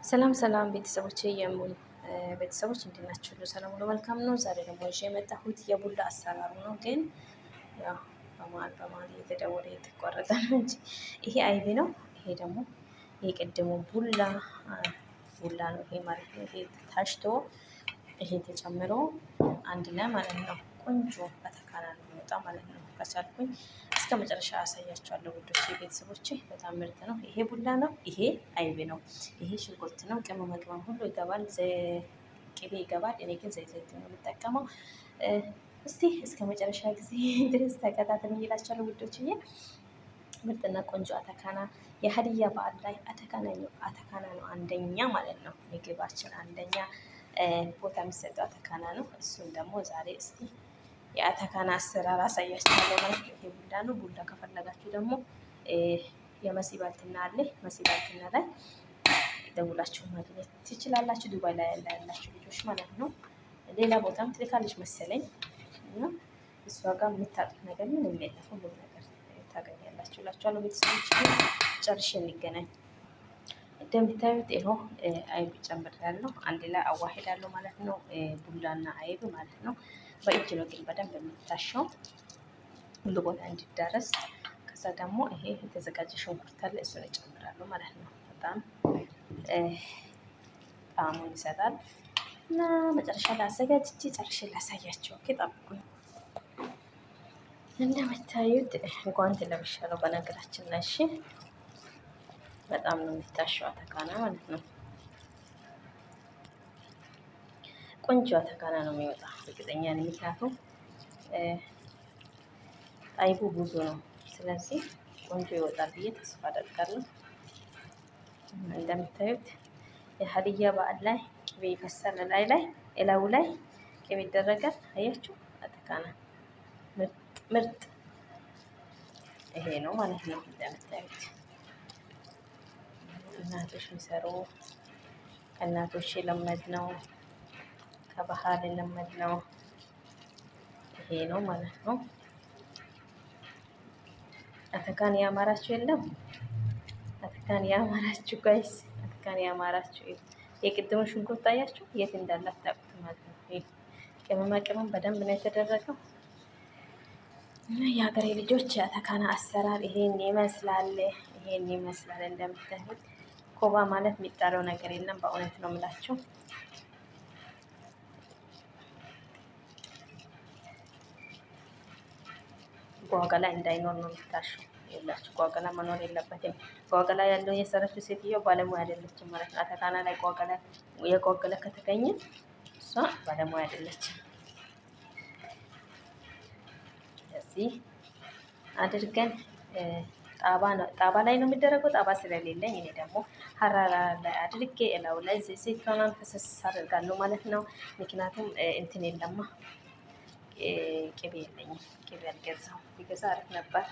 ሰላም ሰላም ቤተሰቦቼ፣ የሙን ቤተሰቦች እንዴት ናችሁ? ሁሉ ሰላም፣ ሁሉ መልካም ነው። ዛሬ ደግሞ ይዤ የመጣሁት የቡላ አሰራሩ ነው። ግን ያው በመሀል በመሀል እየተደወለ እየተቋረጠ ነው እንጂ ይሄ አይብ ነው። ይሄ ደግሞ የቅድሙ ቡላ ቡላ ነው። ይሄ ማለት ነው። ይሄ ታሽቶ ይሄ ተጨምሮ አንድ ላይ ማለት ነው። ቆንጆ አተካና ነው የሚወጣ ማለት ነው። ከቻልኩኝ እስከ መጨረሻ አሳያችኋለሁ ውዶቼ ቤተሰቦቼ። በጣም ምርጥ ነው። ይሄ ቡላ ነው። ይሄ አይብ ነው። ይሄ ሽንኩርት ነው። ቅመማ ቅመም ሁሉ ይገባል። ቅቤ ይገባል። እኔ ግን ዘይት ዘይት ነው የምጠቀመው። እስቲ እስከ መጨረሻ ጊዜ ድረስ ተከታተሉኝ እላችኋለሁ ውዶችዬ። ምርጥና ቆንጆ አተካና የሀዲያ በዓል ላይ አተካና ነው። አተካና ነው አንደኛ ማለት ነው። ምግባችን አንደኛ ቦታ የሚሰጠው አተካና ነው። እሱን ደግሞ ዛሬ እስቲ የአተካና አሰራር አሳያችኋለሁ ማለት ነው። ይሄ ቡላ ነው። ቡላ ከፈለጋችሁ ደግሞ የመሲ ባልትና አለ። መሲ ባልትና ላይ ደውላችሁ ማግኘት ትችላላችሁ። ዱባይ ላይ ያላችሁ ልጆች ማለት ነው። ሌላ ቦታም ትልካለች መሰለኝ እና እሷ ጋር የምታጡት ነገር ምንም የለም። ሁሉም ነገር ታገኛላችሁ እላችኋለሁ። ቤተሰቦች ጨርሼ እንገናኝ። እንደምታዩት ይኸው አይብ ጨምሬያለሁ። አንድ ላይ አዋሂዳለሁ ማለት ነው። ቡላና አይብ ማለት ነው። በእጅ ነው ግን በደንብ የሚታሸው ሁሉ ቦታ እንዲዳረስ። ከዛ ደግሞ ይሄ የተዘጋጀ ሽንኩርት አለ፣ እሱን እጨምራለሁ ማለት ነው። በጣም ጣዕሙን ይሰጣል እና መጨረሻ ላይ አዘጋጅቼ ጨርሼ ላሳያቸው። Okay ጠብቁኝ። እንደምታዩት ጓንት ለብሻለሁ በነገራችን ላይ እሺ። በጣም ነው የሚታሸው አተካና ማለት ነው። ቆንጆ አተካና ነው የሚወጣ እርግጠኛ ነኝ። ምክንያቱም አይቡ ብዙ ነው። ስለዚህ ቆንጆ ይወጣል ብዬ ተስፋ አደርጋለሁ። እንደምታዩት የሀዲያ በዓል ላይ ቅቤ ይፈሳል። ላይ ላይ እላዩ ላይ ቅቤ ይደረጋል። አያችሁ አተካና ምርጥ ምርጥ ይሄ ነው ማለት ነው። እንደምታዩት እናቶች የሚሰሩ ከእናቶች የለመድነው ከባህል የለመድነው ይሄ ነው ማለት ነው። አተካን ያማራችሁ የለም? አተካን ያማራችሁ guys፣ አተካን ያማራችሁ። የቅድሙ ሽንኩርት አያችሁ የት እንዳለ አታውቁትም ማለት ነው። ቅመማ ቅመም በደንብ ነው የተደረገው። እና የሀገሬ ልጆች የአተካና አሰራር ይሄን ይመስላል። ይሄን ይመስላል እንደምታዩት። ኮባ ማለት የሚጣለው ነገር የለም። በእውነት ነው የምላችሁ። ጓገላ እንዳይኖር ነው የሚታሸው። የላችሁ ጓገላ መኖር የለበትም። ጓገላ ያለው የሰራችው ሴትዮ ባለሙያ አይደለችም ማለት ነው። አተካና ላይ ጓገላ የጓገላ ከተገኘ እሷ ባለሙያ አይደለችም። እዚህ አድርገን ጣባ ላይ ነው የሚደረገው። ጣባ ስለሌለኝ እኔ ደግሞ ሀራራ ላይ አድርጌ እላው ላይ ዘይቱን ፈሰስ አደርጋለሁ ማለት ነው። ምክንያቱም እንትን የለማ ቅቤ የለኝም። ቅቤ አልገዛሁም። ቢገዛ አሪፍ ነበር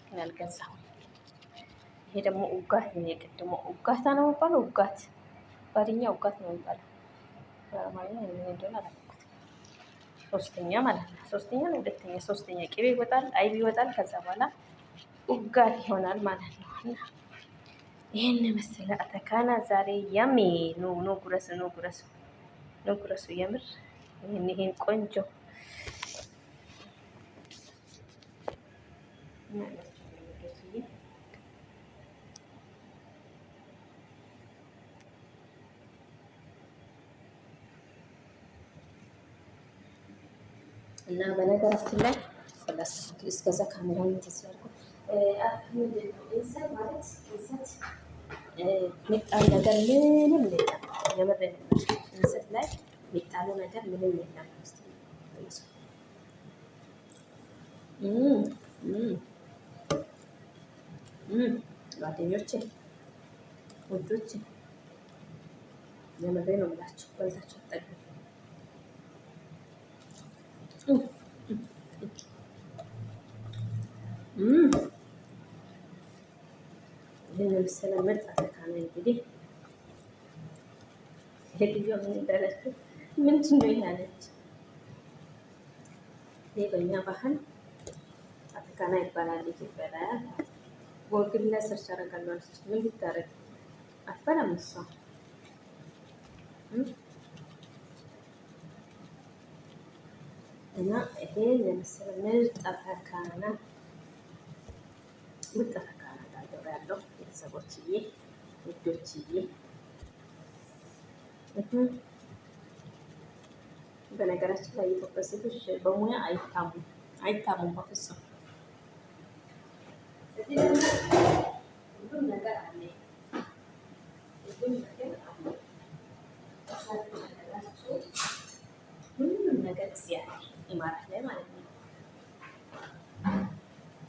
ግን አልገዛሁም። ይሄ ደግሞ ኡጋት ነው። የቅድሞ ኡጋታ ነው የሚባለው። ኡጋት ባድኛ ኡጋት ነው የሚባለው። በአማርኛ ምን እንደሆነ አላውቅም። ሶስተኛ ማለት ነው። ሶስተኛ ነው፣ ሁለተኛ፣ ሶስተኛ ቅቤ ይወጣል፣ አይብ ይወጣል። ከዛ በኋላ ኡጋት ይሆናል ማለት ነው። እና ይህን መሰለ አተካና ዛሬ yummy ኑ ኑ ጉረሱ፣ ኑ ጉረሱ፣ ኑ ጉረሱ። የምር ይህን ይህን ቆንጆ እና በነገራችን ላይ እስከዛ ካሜራውን ተስላልኩ እንሰት ማለት እንሰት የሚጣል ነገር ምንም የለም። የምር እንሰት ላይ የሚጣለው ነገር ምንም የለም። ጓደኞቼ ውዶቼ የምሬ ነው የምላችሁ፣ በልታችሁ አትጠግቡም። ይህን የመሰለ ምርጥ አተካና እንግዲህ ሴትዮዋ ምን እንዳለችው ምንድን ነው ይሄ አለች። ይሄ በእኛ ባህል አተካና ይባላል። ኢትዮጵያ ላይ ጎግል ላይ search አደርጋለሁ አለች። ምን ልታደርግ አትበላም እሷ። እና ይሄን የመሰለ ምርጥ አተካና ምርጥ አተካና ጋግሬያለሁ ቤተሰቦችዬ፣ ውዶችዬ። በነገራችን ላይ የኢትዮጵያ ሴቶች በሙያ አይታሙም አይታሙም በፍጹም። እዚህ ደግሞ ሁሉም ነገር አለ፣ ሁሉም ነገር አለ። ሁሉም ነገር እዚህ አለ፣ ኢማራት ላይ ማለት ነው።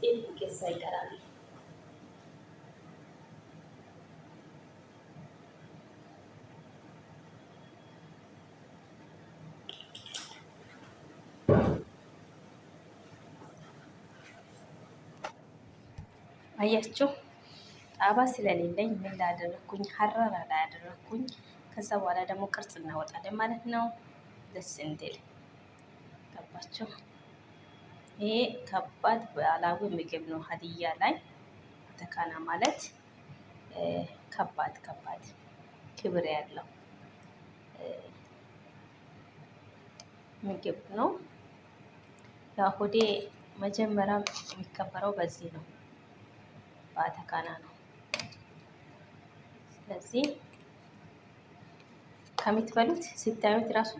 ጤፍ ዱቄት ሳይቀር አለ። አያችሁ ጣባ ስለሌለኝ ምን ላደረግኩኝ? ሀረራ ላይ አደረግኩኝ። ከዛ በኋላ ደግሞ ቅርጽ እናወጣለን ማለት ነው። ደስ እንዲል ገባችሁ? ይሄ ከባድ ባህላዊ ምግብ ነው። ሀዲያ ላይ አተካና ማለት ከባድ ከባድ ክብር ያለው ምግብ ነው። ያው ሆዴ መጀመሪያ የሚከበረው በዚህ ነው፣ በአተካና ነው። ስለዚህ ከምትበሉት ስታዩት ራሱ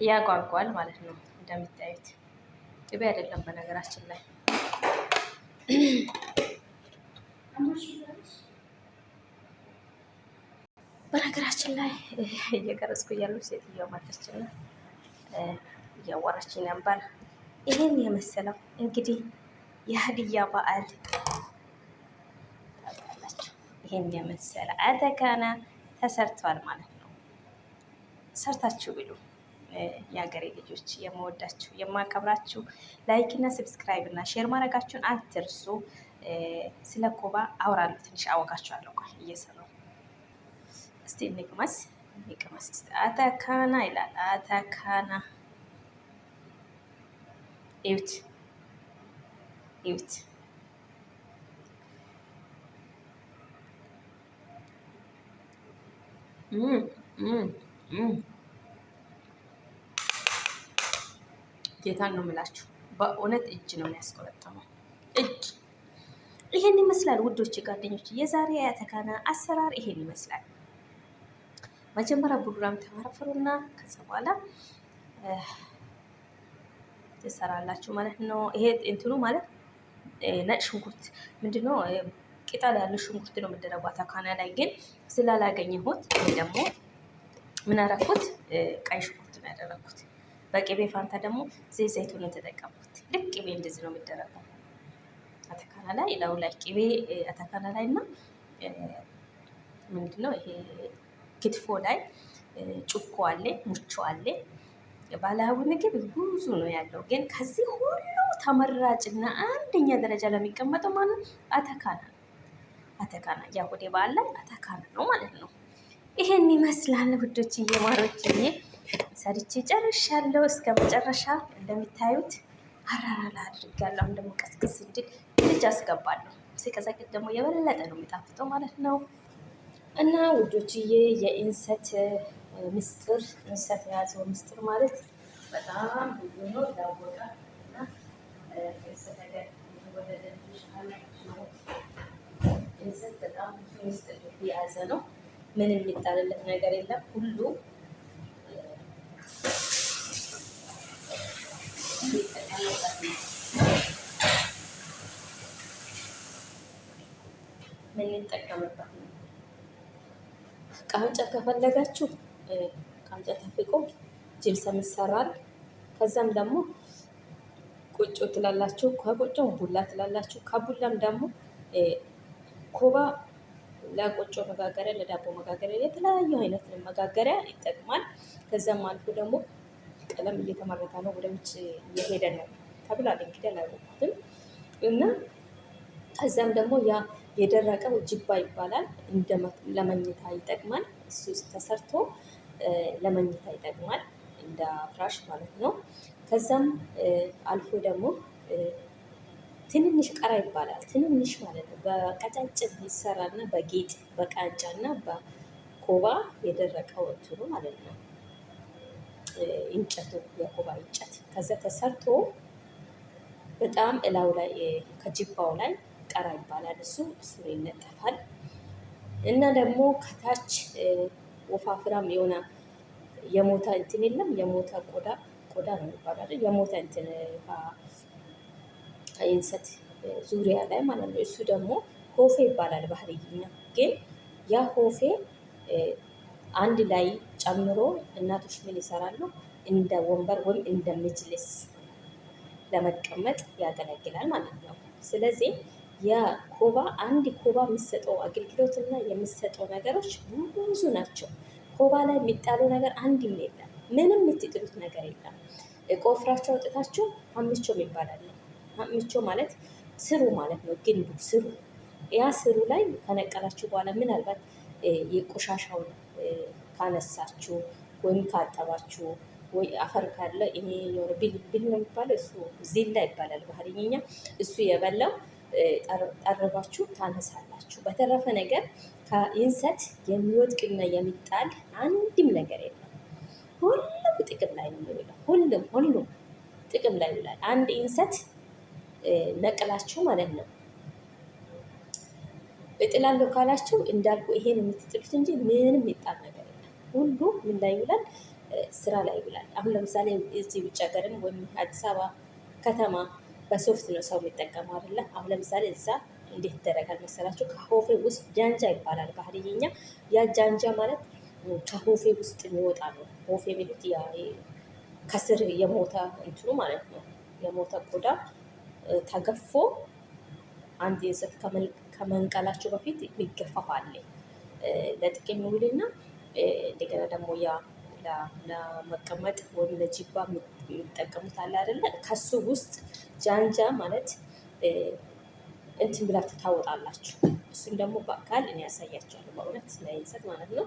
ያጓጓል ማለት ነው። እንደምታዩት ቅቤ አይደለም በነገራችን ላይ። በነገራችን ላይ እየቀረጽኩ እያለሁ ሴትዮዋ መጣችና እያወራችኝ ነበር። ይሄን የመሰለው እንግዲህ የሀዲያ በዓል ታውቃላችሁ። ይሄን የመሰለ አተካና ተሰርቷል ማለት ነው። ሰርታችሁ ብሉ የሀገሬ ልጆች፣ የምወዳችሁ የማከብራችሁ፣ like እና subscribe እና share ማድረጋችሁን አትርሱ። ስለ ኮባ አውራለሁ ትንሽ አወጋችኋለሁ። ቆይ እየሰራሁ እስቲ እንቅመስ እንቅመስ እስቲ። አተካና ይላል አተካና። እዩት እዩት። ጌታን ነው የምላችሁ። በእውነት እጅ ነው የሚያስቆረጥመው እጅ። ይሄን ይመስላል ውዶች ጓደኞች፣ የዛሬ አተካና አሰራር ይሄን ይመስላል። መጀመሪያ ቡሉላም ተፈረፍሩና ከዛ በኋላ ትሰራላችሁ ማለት ነው። ይሄ እንትኑ ማለት ነጭ ሽንኩርት ምንድነው ቅጠል ያለው ሽንኩርት ነው የምደረገው አተካና ላይ ግን ስላላገኘሁት እኔ ደግሞ ምን አደረኩት? ቀይ ሽንኩርት ነው ያደረኩት። በቅቤ ፋንታ ደግሞ ዘይት ዘይቱን ተጠቀምኩት። ልክ ቅቤ እንደዚህ ነው የሚደረገው አተካና ላይ ላዩ ላይ ቅቤ አተካና ላይ እና ምንድነው ይሄ ክትፎ ላይ ጩኮ አለ፣ ሙቾ አለ። ባህላዊ ምግብ ብዙ ነው ያለው። ግን ከዚህ ሁሉ ተመራጭና አንደኛ ደረጃ ለሚቀመጠው ማለት አተካና ነው። አተካና የአሁዴ በዓል ላይ አተካና ነው ማለት ነው። ይሄን ይመስላል ውዶችዬ፣ ማሮችዬ ሰርቼ ጨርሻለሁ። እስከ መጨረሻ እንደሚታዩት አራራላ አድርጋለሁ። አሁን ደግሞ ቀዝቅዝ እንድል ልጅ አስገባለሁ። ሲቀዘቅዝ ደግሞ የበለጠ ነው የሚጣፍጠው ማለት ነው። እና ውዶችዬ የእንሰት ምስጢር እንሰት የያዘው ምስጢር ማለት በጣም ብዙ ነው ይታወቃል። እና እንሰት ነገር የተወለደ ልጆች ካላችሁ ማለት እንሰት በጣም ብዙ ምስጢር የያዘ ነው። ምንም የሚጣልለት ነገር የለም። ሁሉ የሚጠቀምበት ነው። የምንጠቀምበት ነው። ቃንጫ ከፈለጋችሁ ቃንጫ ተፍቆ ጅልሰም ይሰራል። ከዛም ደግሞ ቁጮ ትላላችሁ፣ ከቁጮ ቡላ ትላላችሁ፣ ከቡላም ደግሞ ኮባ ለቆጮ መጋገሪያ፣ ለዳቦ መጋገሪያ፣ የተለያዩ አይነት መጋገሪያ ይጠቅማል። ከዛም አልፎ ደግሞ ቀለም እየተመረተ ነው፣ ወደ ውጭ እየሄደ ነው ተብሏል። እንግዲህ አላወቅኩትም እና ከዛም ደግሞ ያ የደረቀው ጅባ ይባላል። እንደ ለመኝታ ይጠቅማል። እሱ ተሰርቶ ለመኝታ ይጠቅማል፣ እንደ ፍራሽ ማለት ነው። ከዛም አልፎ ደግሞ ትንንሽ ቀራ ይባላል። ትንንሽ ማለት ነው። በቀጫጭን ይሰራና በጌጥ በቃንጫና በኮባ የደረቀው እንትኑ ማለት ነው። እንጨቱ የኮባ እንጨት ከዛ ተሰርቶ በጣም እላው ላይ ከጅባው ላይ ቀራ ይባላል። እሱ ይነጠፋል። እና ደግሞ ከታች ወፋፍራም የሆነ የሞተ እንትን የለም፣ የሞተ ቆዳ፣ ቆዳ ነው የሚባለው አይደል? የሞተ እንትን እንሰት ዙሪያ ላይ ማለት ነው። እሱ ደግሞ ሆፌ ይባላል ባህርይኛ። ግን ያ ሆፌ አንድ ላይ ጨምሮ እናቶች ምን ይሰራሉ? እንደ ወንበር ወይም እንደ ምጅልስ ለመቀመጥ ያገለግላል ማለት ነው። ስለዚህ የኮባ አንድ ኮባ የሚሰጠው አገልግሎት እና የሚሰጠው ነገሮች ብዙ ናቸው። ኮባ ላይ የሚጣሉ ነገር አንድም የለም። ምንም የምትጥሉት ነገር የለም። ቆፍራችሁ አውጥታችሁ ሀምቾ ይባላል። ሀምቾ ማለት ስሩ ማለት ነው። ግንዱ ስሩ፣ ያ ስሩ ላይ ከነቀላችሁ በኋላ ምናልባት የቆሻሻውን ካነሳችሁ ወይም ካጠባችሁ ወይ አፈር ካለ ይሄ የሆነ ብል ብል ነው የሚባለው፣ እሱ ዚላ ይባላል ባህርኛ። እሱ የበላው ጠርባችሁ ታነሳላችሁ። በተረፈ ነገር ከእንሰት የሚወድቅና የሚጣል አንድም ነገር የለም። ሁሉም ጥቅም ላይ ነው የሚውለው። ሁሉም ሁሉም ጥቅም ላይ ይውላል። አንድ እንሰት ነቅላችሁ ማለት ነው እጥላለሁ ካላችሁ እንዳልኩ ይሄን የምትጥሉት እንጂ ምንም የሚጣል ነገር የለም። ሁሉ ምን ላይ ይውላል? ስራ ላይ ይውላል። አሁን ለምሳሌ እዚህ ውጭ ሀገርም ወይም አዲስ አበባ ከተማ በሶፍት ነው ሰው የሚጠቀመው አይደለ? አሁን ለምሳሌ እዛ እንዴት ይደረጋል መሰላችሁ? ከሆፌ ውስጥ ጃንጃ ይባላል ባህርይኛ። ያ ጃንጃ ማለት ከሆፌ ውስጥ የሚወጣ ነው። ሆፌ የሚሉት ከስር የሞተ እንትኑ ማለት ነው። የሞተ ቆዳ ተገፎ አንድ እንሰት ከመንቀላቸው በፊት የሚገፈፍ አለ ለጥቅም የሚውልና እንደገና ደግሞ ያ ለመቀመጥ ወይም ለጅባ የሚጠቀሙት አለ አይደለ? ከሱ ውስጥ ጃንጃ ማለት እንትን ብላችሁ ታወጣላችሁ። እሱን ደግሞ በአካል እኔ ያሳያችኋለሁ፣ በእውነት ለእንሰት ማለት ነው።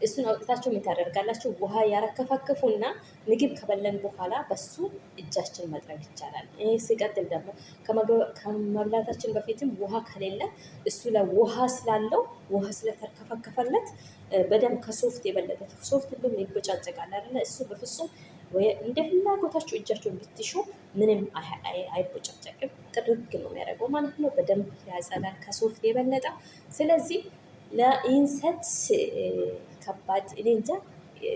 እሱን አውጥታችሁ ምን ታደርጋላችሁ? ውሃ ያረከፈክፉና ምግብ ከበለን በኋላ በሱ እጃችን መጥረግ ይቻላል። ይህ ሲቀጥል ደግሞ ከመብላታችን በፊትም ውሃ ከሌለ እሱ ላይ ውሃ ስላለው ውሃ ስለተርከፈከፈለት በደንብ ከሶፍት የበለጠ፣ ሶፍት እንደውም ይበጫጨቃል አይደለ? እሱ በፍጹም እንደ ፍላጎታችሁ እጃችሁን ብትሹ ምንም አይቦጫጨቅም። ጥርግ ነው የሚያደርገው ማለት ነው። በደንብ ያጸዳል ከሶፍት የበለጠ። ስለዚህ ለኢንሰት ከባድ፣ እኔ እንጃ፣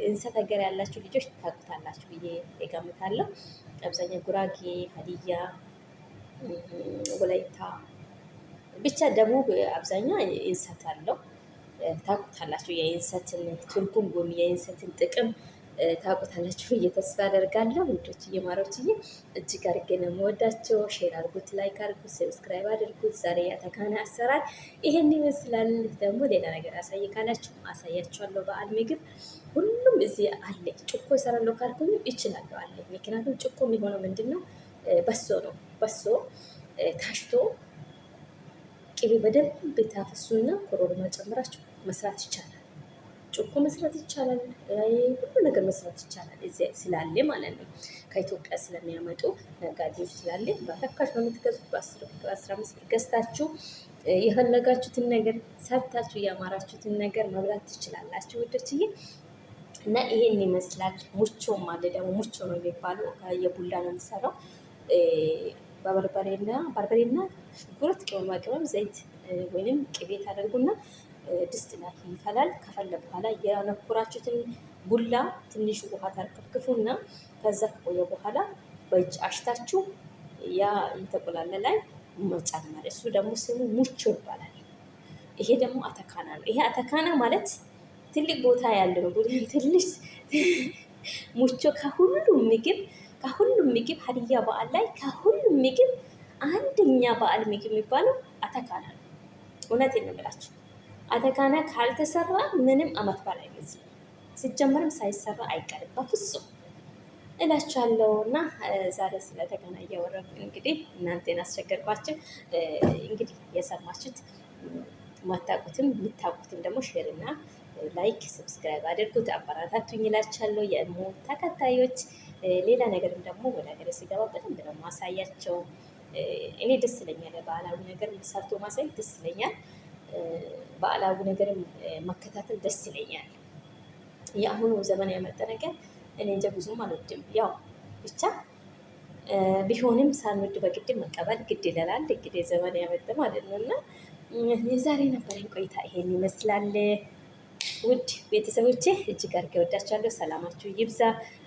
እንሰት ሀገር ያላችሁ ልጆች ታውቁታላችሁ ብዬ እገምታለሁ። አብዛኛው ጉራጌ፣ ሀዲያ፣ ወላይታ፣ ብቻ ደቡብ አብዛኛው እንሰት አለው። ታውቁታላችሁ የእንሰትን ትርጉም ወይም የእንሰትን ጥቅም ታውቁታላችሁ ብዬ ተስፋ አደርጋለሁ። ውዶችዬ ማሮችዬ እጅግ አድርጌ ነው የምወዳቸው። Share አድርጉት፣ like አድርጉት፣ subscribe አድርጉት። ዛሬ ያተካነ አሰራር ይሄን ይመስላል። ደግሞ ሌላ ነገር አሳይ ካላችሁ አሳያችኋለሁ። በዓል ምግብ ሁሉም እዚህ አለ። ጭኮ እሰራለሁ ካልኩኝ ይችላለሁ አለ። ምክንያቱም ጭኮ የሚሆነው ምንድን ነው? በሶ ነው። በሶ ታሽቶ ቅቤ በደንብ ታፈሱና ኮሮሪማ ጨምራችሁ መስራት ይቻላል። ጮኮ መስራት ይቻላል። ሁሉ ነገር መስራት ይቻላል። እዚያ ስላለ ማለት ነው። ከኢትዮጵያ ስለሚያመጡ ነጋዴዎች ስላለ በርካሽ ነው የምትገዙት። በ10 ብር፣ በ15 ብር ገዝታችሁ የፈለጋችሁትን ነገር ሰርታችሁ ያማራችሁትን ነገር መብላት ትችላላችሁ ውዶችዬ። እና ይሄን ይመስላል። ሙቾም አለ ደግሞ፣ ሙቾ ነው የሚባለው። የቡላ ነው የሚሰራው። በበርበሬና በርበሬና ሽንኩርት፣ ቅመማ ቅመም፣ ዘይት ወይንም ቅቤ ታደርጉና ድስት ላይ ይፈላል። ከፈለ በኋላ የነኮራችሁትን ቡላ ትንሽ ውሃ ታርከፍክፉና ከዛ ከቆየ በኋላ በእጅ አሽታችሁ ያ የተቆላለ ላይ መጨመር። እሱ ደግሞ ስሙ ሙቾ ይባላል። ይሄ ደግሞ አተካና ነው። ይሄ አተካና ማለት ትልቅ ቦታ ያለው ነው። ትንሽ ሙቾ ከሁሉም ምግብ ሀዲያ በዓል ላይ ከሁሉም ምግብ አንደኛ በዓል ምግብ የሚባለው አተካና ነው። እውነቴን ነው የምላችሁ። አተካና ካልተሰራ ምንም አመት በዓል አይመስልም። ሲጀመርም ሳይሰራ አይቀርም በፍጹም እላችኋለሁ። እና ዛሬ ስለ አተካና እያወራሁ እንግዲህ እናንተን አስቸገርኳችሁ። እንግዲህ የሰማችሁት ማታውቁትም የምታውቁትም ደግሞ share እና like subscribe አድርጉት፣ አበረታቱኝ እላችኋለሁ። የእሙ ተከታዮች ሌላ ነገርም ደግሞ ወደ ሀገሬ ስገባ በደንብ ነው ማሳያቸው። እኔ ደስ ይለኛል፣ ባህላዊ ነገር ሰርቶ ማሳየት ደስ ይለኛል። ባህላዊ ነገርም መከታተል ደስ ይለኛል። የአሁኑ ዘመን ያመጣ ነገር እኔ እንጃ ብዙም አልወድም። ያው ብቻ ቢሆንም ሳንወድ በግድ መቀበል ግድ ይለናል። እንግዲህ ዘመን ያመጣ ማለት ነው። እና የዛሬ ነበረኝ ቆይታ ይሄን ይመስላል። ውድ ቤተሰቦቼ እጅግ አድርጌ ወዳችኋለሁ። ሰላማችሁ ይብዛ።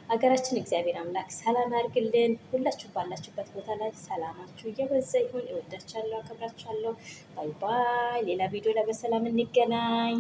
ሀገራችን እግዚአብሔር አምላክ ሰላም ያርግልን። ሁላችሁ ባላችሁበት ቦታ ላይ ሰላማችሁ እየበዛ ይሁን። እወዳችኋለሁ፣ አከብራችኋለሁ። Bye bye። ሌላ ቪዲዮ ላይ በሰላም እንገናኝ።